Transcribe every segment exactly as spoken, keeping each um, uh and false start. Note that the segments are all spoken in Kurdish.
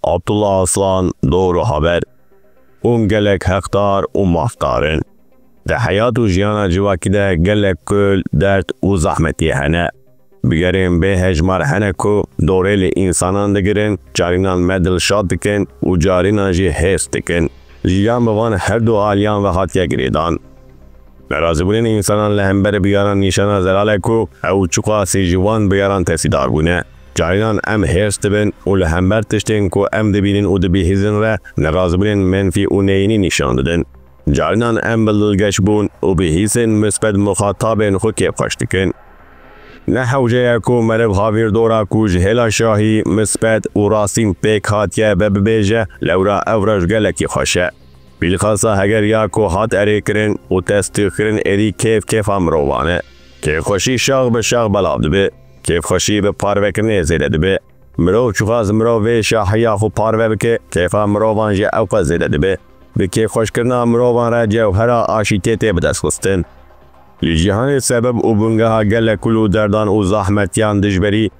Abdullah Aslan, Doğru Haber. Hûn gelek heqdar û mafdar in. Di heyat û jiyana civakî de gelek kul, derd û zehmetiyê hene. Bûyerên bê hejmar hene ku dorê li însanan digirin, carînan me dilşad dikin û carînan jî hêrs dikin. Jiyan bi van her du aliyan ve hatiye girêdan. Nerazîbûnên însanan li hember bûyeran nîşana zelal e ku ew çiqasî ji wan bûyeran tesîdar bûne. Carînan em hêrs dibin û li hember tiştên ku em dibînin û dibihîzin re nerazîbûnên menfî û neyînî nîşan didin. Carînan em bi dilgeşbûn û bi hîsên misbet muxatabên xwe kêfxweş dikin. Ne hewce ye ku meriv havîrdora ku ji hêla şahî, misbet û rastîn pêk hatiye ve bibêje, lewra ev roj gelekî xweş e. Bilxasa heger ya ku hat erêkirin û tesdîqkirin êdî kêf kêfa mirovan e. Kêfxweşî şax bi şax belav dibe. Kêfxweşî bi parvekirinê zêde dibe. Mirov çiqas mirov vê şahiya xwe parve bike, kêfa mirovan jî ewqas zêde dibe. Bi kêfxweşkirina mirovan re cewhera aşîtiyê tê bidestxistin. Li cîhanê sebeb û bingeha gelek kul û derdan û zahmetiyan dijberî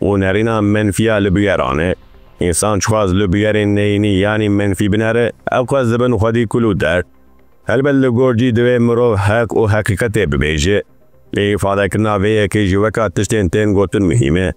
û nerîna menfiya li bûyeran e. Însan çiqas li bûyerên neyînî yanî menfî binere, ewqas dibin xwedî kul û derd. Helbet li gor cî divê mirov heq û heqîqetê bibêje. Lê îfadekirina vê yekê jî weka tiştên tên gotin muhîm e.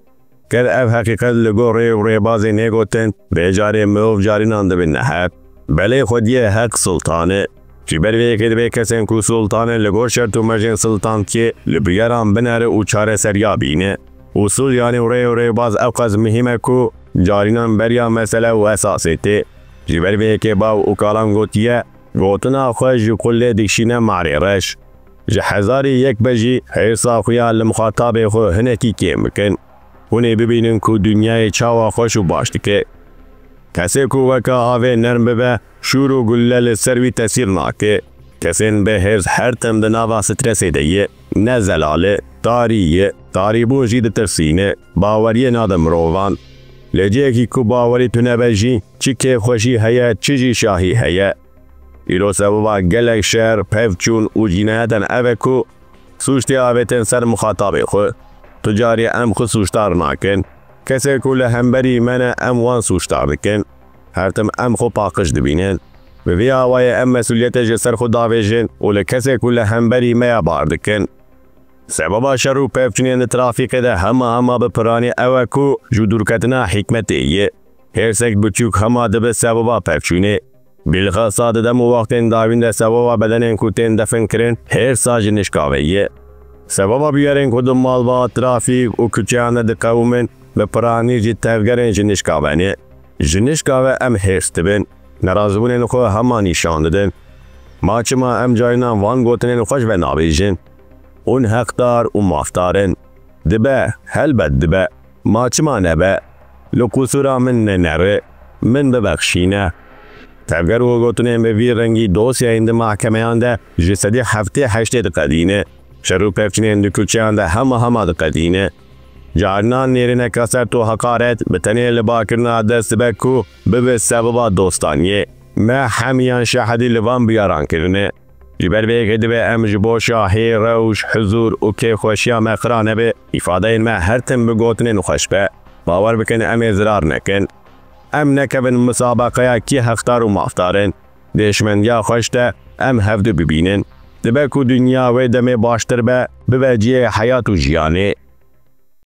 Ger ev heqîqet li gor rê û rêbazê nêgotin, vê carê mirov carînan dibe neheq. Belê xwediyê heq sultan e. Ji ber vê yekê divê kesên ku sultan in li gor şert û mercên sultantiyê li bûyeran binere û çareseriya bîne. Usul yanî rê û rêbaz ewqas muhîm e ku carînan beriya mesele û esasê tê. Ji ber vê yekê bav û kalan gotiye, gotina xwe ji qulê dikişîne marê reş. Ji hezarî yek be jî hêrsa xwe ya li muxatabê xwe hinekî kêm bikin. Hûn ê bibînin ku dinyayê çawa xweş û baş dike. Kesê ku weka avê nerm bibe, şûr û gulle li ser wî tesîr nake. Kesên bêhêrs her tim di nava stresê de ye. Ne zelal e, tarî ye. Tarîbûn jî ditirsîne. Baweriyê nade mirovan. Li cihekî ku bawerî tune be jî, çi kêfxweşî heye, çi jî şahî heye. Îro sebaba gelek şer, pevçûn û cînayetan ev e ku sûc tê avêtin ser muxatabê xwe. Tu carî em xwe sûcdar nakin. Kesê ku li hemberî me ne, em wan sûcdar dikin. Her tim em xwe paqij dibînin. Bi vî awayê em mesûliyetê ji ser xwe davêjin û li kesê ku li hemberî me ye bar dikin. Sebaba şer û pevçûnên di trafîkê de hema hema bi piranî ew e ku ji dûrketina hikmetê ye. Hêrsek biçûk hema dibe sebaba pevçûnê. Bilxasa di dem û wextên dawîn de sebaba bedenên ku tên definkirin hêrsa ji nişka ve ye. Sebaba bûyerên ku di malbat, trafîk û kuçeyan de diqewimin bi piranî jî tevgerên ji nişka ve ne. Ji nişka ve em hêrs dibin. Nerazîbûnên xwe hema nîşan didin. Ma çima em carînan van gotinên xweş ve nabêjin? Hûn heqdar û mafdar in. Dibe, helbet dibe. Ma çima nebe? Li qusûra min nenere. Min bibexşîne. Tevger û gotinên bi vî rengî dosyayên di mahkemeyan de ji sedî heftê heştê diqedîne. Şer û pevçûnên di kuçeyan de hema hema diqedîne. Carinan nêrîneka sert û heqaret bi tenê li barkirina dest dibe ku bibe sebeba dostaniyê. Me hemiyan şahidî li van biyaran kirine. Ji ber vê yekê divê em ji bo şahî, rewş, huzûr û kêfxweşiya me xira nebe, îfadeyên me her tim bi gotinên xweş be. Bawer bikin em ê zirar nekin. Em nekevin misabeqeya kî hexdar û mafdar in. Di hişmendiya xweş de em hevdu bibînin. Dibe ku dinya wê demê baştir be, bibe cihê heyat û jiyanê.